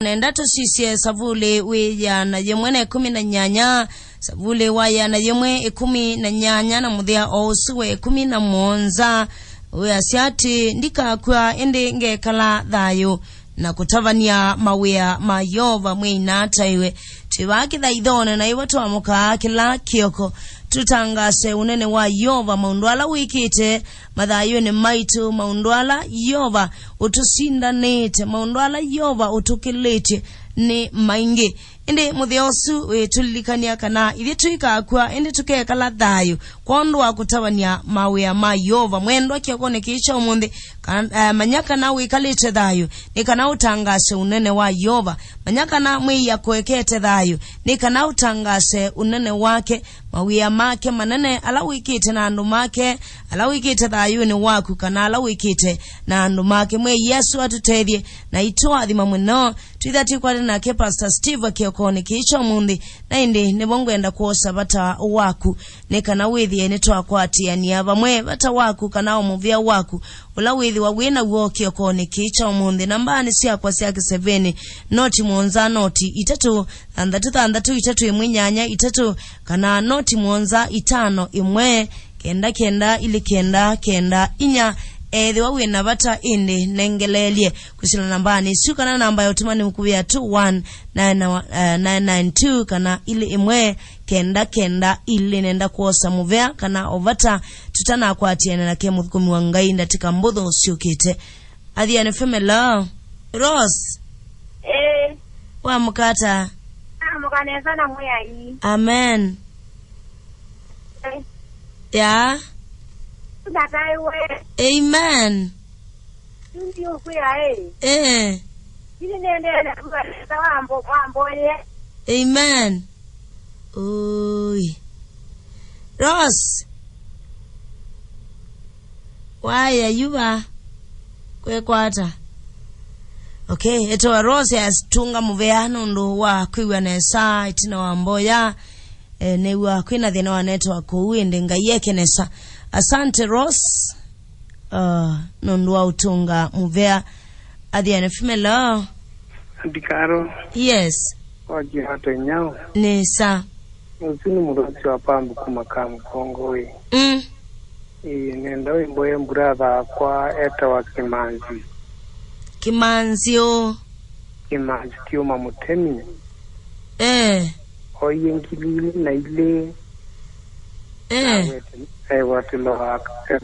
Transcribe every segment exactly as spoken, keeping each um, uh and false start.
Nenda tũsisye Savuli wĩ ĩana yĩmwe na ĩkũmi na nyanya, Savuli wa ĩana yĩmwe ĩkũmi na nyanya na mũthya o ũsu wa ĩkũmi na mũonza, wĩasya atĩ, "Ndikakw'a, ĩndĩ ngekala thayũ na kũtavany'a mawĩa ma Yeova mwĩai na ataĩwe." Twĩ vaa kĩthaithonĩ, na ĩvo twamũkaa kĩla kĩoko, tũtangaase ũnene wa Yeova, maũndũ ala wĩkĩte mathayũnĩ maitũ, maũndũ ala Yeova ũtũsindanĩte, maũndũ ala Yeova ũtũkĩlĩtye nĩ maingĩ. Ĩndĩ mũthya ũsu wĩtũlilikany'a kana ithyĩ tũikakw'a, ĩndĩ tũkekala thayũ kwondũ wa kũtavany'a mawĩa ma Yeova. Mwendwa, kĩokonĩ kĩĩ kya ũmũnthĩ, ka-, eh, manya kana wĩkalĩte thayũ nĩ kana ũtangaase ũnene wa Yeova. Manya kana mwĩai akũekete thayũ nĩ kana ũtangaase ũnene wake, mawĩa make manene ala wĩkĩte na andũ make, ala wĩkĩte thayũnĩ waku, kana ala wĩkĩte na andũ make. Mwĩai Yesũ atũtethye na itũathima mũno. Twĩtha twĩkwate nake Pastor Steve kĩokonĩ kĩĩ kya ũmũnthĩ, na ĩndĩ nĩvo ngwenda kwosa vata waku, nĩ kana wĩthĩe nĩtwakwatĩanĩa vamwe vata waku, kana o mũvea waku ũla wĩthĩwa wĩ naw'o kĩokonĩ kĩĩ kya ũmũnthĩ. Nambanĩ syakwa sya kĩsevenĩ, noti mũonza, noti itatũ, thanthatũ thanthatũ itatũ ĩmwe nyanya itatũ, kana noti mũonza itano ĩmwe kenda kenda ilĩ kenda kenda inya. Ethĩwa wĩ na vata ĩndĩ nengeleelye kwĩsĩla nambanĩ isu, kana namba ya ũtũma nĩ ũkuvĩa two one nine nine two kana ilĩ ĩmwe kenda kenda ilĩ. Nenda kwosa mũvea kana o vata tũtanakwatĩana nake mũthũkũmi wa Ngai ndatĩka mbũthũ syũkĩte. Athiani Femelo. Rose. Eh. Wamũka ata? Namũka nesa na Mwĩai. Amen. Eh. Ya. Ndataiwe. Amen. Tundi ũkwĩa, eh. Eh. Ili nendele na kuwa nesa wambo, wamboye. Amen. Oi. Rose. Waya yuva. Kwĩkwata. Okay, etawa Rose atunga mũvea nũndũ wa kwĩw'a nesa ĩtina wa mboya. Eh, nĩw'a kwĩna thĩna wa network kũu, ĩndĩ Ngai eke nesa. Asante Rose. Uh, nũndũ wa ũtunga mũvea. Athiani Femelo. Ndikaro. Yes. Wajihote nyao. Nesa. Ũsu nĩ mũthasi wa pambu kuma Kamũkongoi. Mm. Ĩĩ, nenda wĩmboye mburatha akwa etawa Kĩmanzi. Kĩmanzi ũ? Kĩmanzi Kyũma Mũtemi. Eh. Oie ngili ilĩ na ilĩ. Eh. Awete-, ewatĩlawa ka-,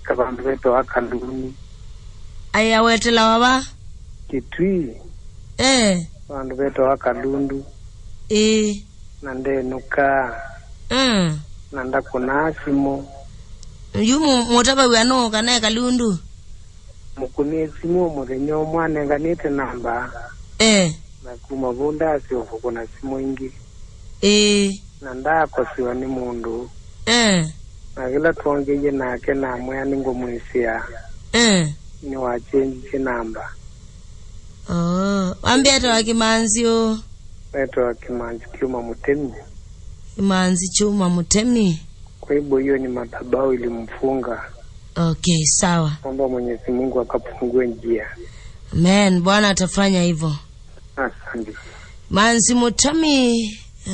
ka-, vandũ vetawa Kaluni. Ai, awetelawa va? Kitui. Eh. Vandũ vetawa Kalundu. Ĩĩ. Na ndenũkaa. Mm. Na ndakũnaa simũ. Yu mũ-, mũtavaw'a nũũ kana e Kalundu? Mũkũnĩe simũ mũthenya ũmwe anenganĩte namba. Eh. Na kuma vau ndaasyoka kũna simũ ĩngĩ. Ĩĩ. Na ndaakosiwa nĩ mũndũ. Eh. Na kĩla twongeie nake namwĩa nĩngũmwĩsĩa. Eh. Nĩwakyenjisye namba. Oh, wambĩa etawa Kĩmanzi ũ? Etawa Kĩmanzi Kyũma Mũtemi. Kĩmanzi Kyũma Mũtemi. Kwa hivyo hiyo ni madhabahu ilimfunga. Okay, sawa. Naomba Mwenyezi Mungu akafungue njia. Amen. Bwana atafanya hivyo. Asante. Manzi Mũtemi,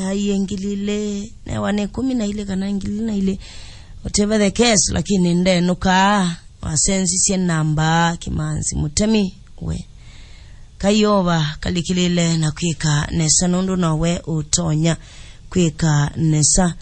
aiye ngili ilĩ, newa nĩ kũmi na ilĩ kana ngili na ilĩ. Whatever the case, lakini ndenũkaa, wasenzisye namba Kĩmanzi Mũtemi, we. Kayova kalikilile na kwĩka nesa nũndũ nowe ũtonya kwĩka nesa.